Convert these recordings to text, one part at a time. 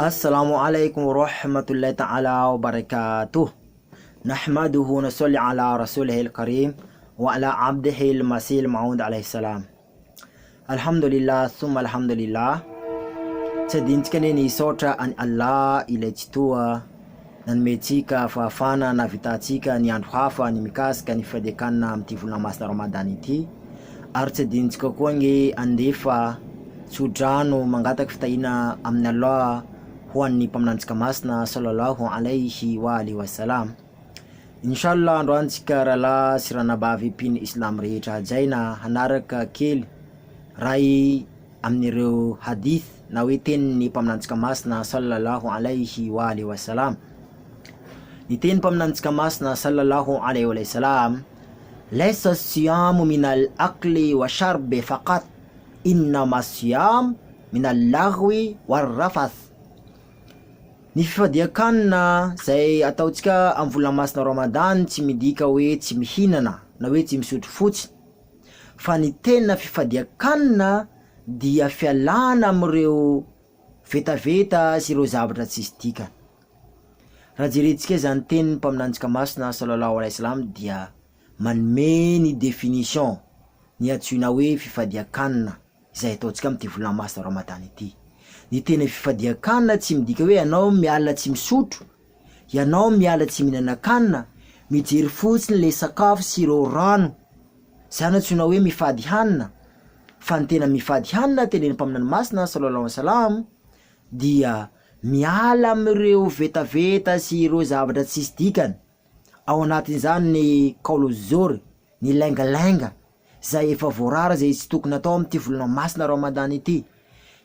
Assalamu alaikum warahmatullahi ta'ala wabarakatuh. Nahmaduhu wa nusalli ala rasulihil karim wa ala abdihil masih maud alayhi salam. Alhamdulillah summa alhamdulillah. Tsy adinontsika anie ny hisaotra an'i Allah ilay Tsitoha nanome antsika fahafahana nahavitantsika ny andro hafa ny mikasika ny fifadian-kanina amin'ity volana masina Ramadan ity. Ary tsy adinontsika koa ange handefa tso-drano mangataka fitahiana amin'i Allah ho an'ny Mpaminanintsika masina Sallallahu alaihi wa alihi wa salam. Inshallah androany tsika rahalahy sy ranabavy mpino islam rehetra hajaina hanaraka kely ray amin'ireo hadith na hoe tenin'ny Mpaminanintsika masina Sallallahu alaihi wa alihi wa salam. Ny tenin'ny Mpaminanintsika masina Sallallahu alaihi wa salam, Laysa siyamu minal akli wa sharbi faqat, innama siyam minal laghwi war rafath. Ny fifadian-kanina izay ataontsika amin'ny volana masina Ramadan tsy midika hoe tsy mihinana na hoe tsy misotro fotsiny, fa ny tena fifadian-kanina dia fialana amin'ireo vetaveta sy ireo zavatra tsisy dikany. Raha jerentsika izany tenin'ny Mpaminanintsika masina Sallallahu alaihi wasallam dia manome ny définition ny antsoina hoe fifadian-kanina izay ataontsika amin'ity volana masina Ramadan ity. Ny tena fifadian-kanina tsy midika hoe ianao miala tsy misotro, ianao miala tsy mihinana-kanina, mijery fotsiny ilay sakafo sy ireo rano, izany antsoina hoe mifady hanina, fa ny tena mifady hanina tenenin'ny Mpaminany masina Sallallahu alaihi wasallam dia miala amin'ireo vetaveta sy ireo zavatra tsisy dikany, ao anatin'izany ny kaolozory, ny laingalainga, izay efa voarara izay tsy tokony atao amin'ity volana masina Ramadan ity.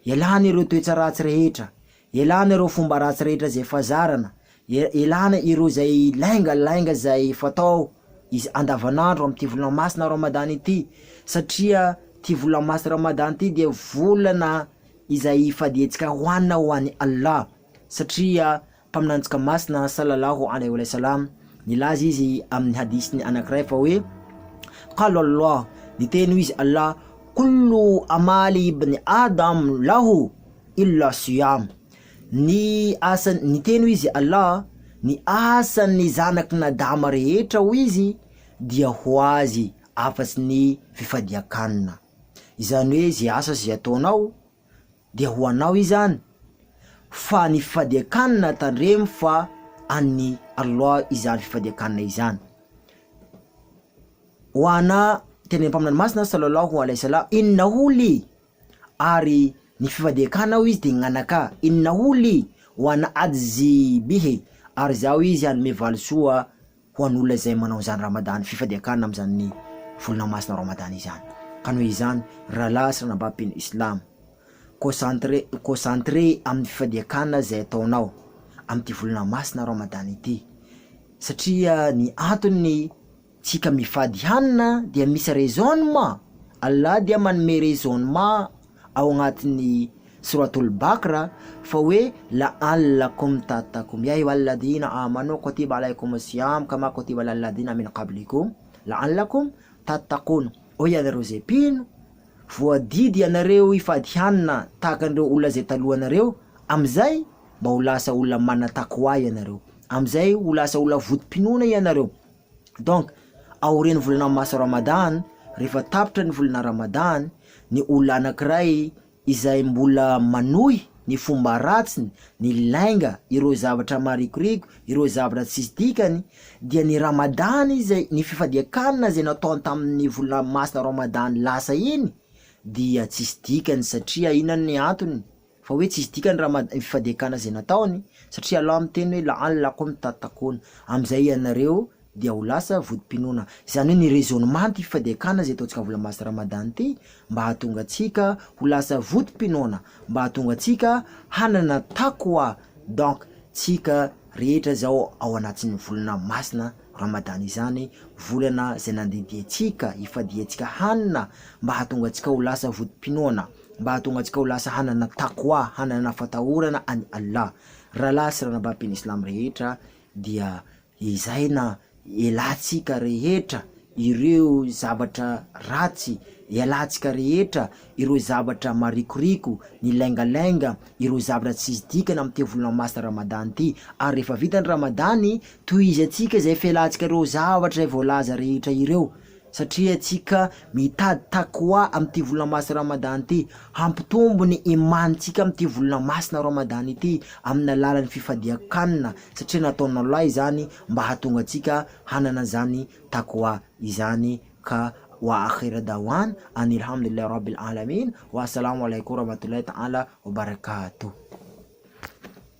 Ialana ireo toetra ratsy rehetra, ialana ireo fomba ratsy rehetra izay fahazarana, ialana ireo izay laingalainga izay fatao iz andavanandro amin'ity volana masina Ramadan ity, satria ity volana masina Ramadan ity dia volana izay ifadiantsika hohanina ho an'i Allah, satria Mpaminanintsika masina Sallallahu alaihi wa sallam, nilaza izy amin'ny hadisiny anankiray fa hoe, Qala Allah, niteny hoy izy Allah, Kullu amali ibn Adam lahu illa siyam, ny asan, niteny hoy izy Allah, ny asan'ny zanak'Adama rehetra hoy izy dia ho azy afa-tsy ny fifadian-kanina, izany hoe izay asa izay ataonao dia ho anao izany, fa ny fifadian-kanina tandremo fa an'i Allah izany fifadian-kanina izany. Ho ana tenin'ny Mpaminany Masina Sallallahu alaihi wasallam, Innahu li, ary ny fifadian-kanina hoy izy dia gnanaka, Innahu li wa ana ajzi bihi, ary izaho izy hanome valisoa ho an'olona izay manao izany Ramadany, fifadian-kanina amin'izany volana masina Ramadany izany. Ka noho izany, ry rahalahy sy ranabavy mpino Islam, concentre, concentre amin'ny fifadian-kanina izay ataonao amin'ity volana masina Ramadany ity, satria ny antony tsika mifady hanina dia misy raisonnement, Allah dia manome raisonnement ao agnatin'ny Souratoul Baqra fa hoe la'allakum tattaqum ya ayyuhalladhina amanu kutiba alaykumus siyam kama kutiba alal ladhina min qablikum la'allakum tattaqun Ô ianareo izay mpino, voadidy ianareo hifady hanina tahaka an'ireo olona izay talohanareo, amin'izay mba ho lasa olona manana taqwa ianareo, amin'izay ho lasa olona votom-pinoana ianareo. Donc aorian'ny volana masa Ramadan, rehefa tapitra ny volana Ramadan, ny olona anankiray izay mbola manohy ny fomba ratsiny, ny lainga, ireo zavatra marikoriko, ireo zavatra tsisy dikany, dia ny Ramadan izay, ny fifadian-kanina izay nataony tamin'ny volana masina Ramadan lasa iny dia tsisy dikany satria inona ny antony? Fa hoe tsisy dikany raha mad- fifadian-kanina izay nataony, satria Allah miteny hoe la'allakum tattaqun, amin'izay ianareo dia ho lasa vodim-pinoana. Izany hoe ny raisonnement ity fifadian-kanina izay ataontsika vola masina Ramadan ity, mba hahatonga antsika ho lasa vodim-pinoana, mba hahatonga antsika hanana taqwa, donc tsika rehetra izao ao anatin'ny volana masina Ramadan izany, volana izay nandidiantsika hifadiantsika hanina mba hahatonga antsika ho lasa vodim-pinoana. mba hahatonga antsika ho lasa hanana taqwa, hanana fatahorana an'i Allah. Rahalahy sy ranabavy mpino islam rehetra dia ezahina elantsika rehetra ireo zavatra ratsy, ialantsika rehetra ireo zavatra marikoriko, ny laingalainga, ireo zavatra tsisy dikany amin'ity volana masina Ramadany ity, ary rehefa vita ny Ramadany, tohizantsika izay fialantsika ireo zavatra izay voalaza rehetra ireo, satria antsika mitady taqwa amin'ity volana masina Ramadany ity, hampitombo ny imanintsika amin'ity volana masina Ramadany ity amin'ny alalan'ny fifadian-kanina, satria nataon'Allah izany mba hahatonga antsika hanana izany taqwa izany ka wa akhir dawan anilhamdulillahi rabbil alamin wa assalamu alaikum warahmatullahi ta'ala wabarakatuh.